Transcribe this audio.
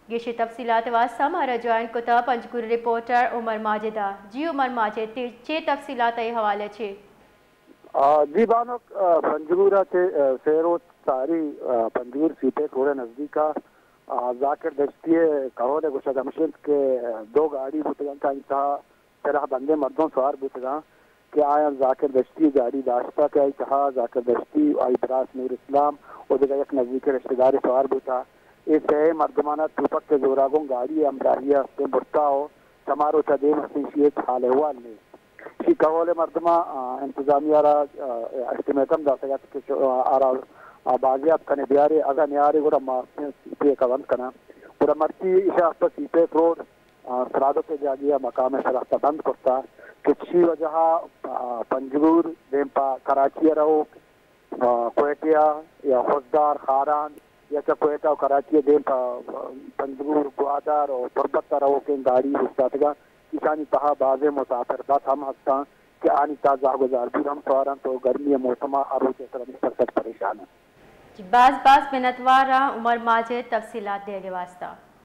گیشیں تفصیلات ءِ واستہ مارا جوائن کتہ پنجگور ءِ رپورٹر عمر ماجد ءَ۔ جی عمر ماجد، تئی چے تفصیلات ءِ حوالہ چے؟ آ، جی بانک، آ، پنجگور ءَ چہ، آ، سے روچ ساری، آ، پنجگور سی پیک روڈ ءِ نزدیک ءَ، آ، ذاکر دشتی ءِ کہول ءِ گوشگ ہمیش انت کہ، آ، دو گاڑی بوتگ انت، آئی تہا سلاہ بندیں مردم سوار بوتگاں کہ آیاں ذاکر دشتی گاڑی داشتہ کہ آئی تہا ذاکر دشتی، آئی برات نور اسلام و دگہ یک نزیکیں رشتہ دارے سوار بوتہ۔ اے سئے مردمانا توپک ءِ زورا گوں گاڑی ءِ ہمراہی ءَ ہستیں برتہ و چما روچا دیم ہستیں، ایشی ہچ حال احوال نیست۔ ایشی کہول ءِ مردماں، آ، انتظامیہ را، آ، الٹیمیٹم داتگ ات کہ شو-، آ، آرا، آ، بازیاب کنے بیارے، اگاں نیارے گڑا ما سی پیک ءَ بند کناں۔ گڑا مرچی ایشاں پہ سی پیک روڈ، آ، سرادک ءِ جاگہے ءَ مقام ءِ سرا بند کرتہ کہ چی وجہ ءَ، آ، پنجگور دیم پہ کراچی ءَ روک، آ، کوئٹہ ءَ یا خضدار، خاران یا چہ کوئٹہ و کراچی ءَ دیم پہ، آ، پنجگور، گوادر و تربت ءَ روکیں گاڑی اوشتاتگاں، ایشانی تہا بازیں مسافر بس ہم ہستاں کہ آنی تہا زہگ و زالبول ہم سوار انت و گرمی ءِ موسم ءَ ہر روچ ءِ سرا نشتگ سک پریشان انت۔ جی، باز باز منتوار آں عمر ماجد تفصیلات دیگ ءِ واستہ۔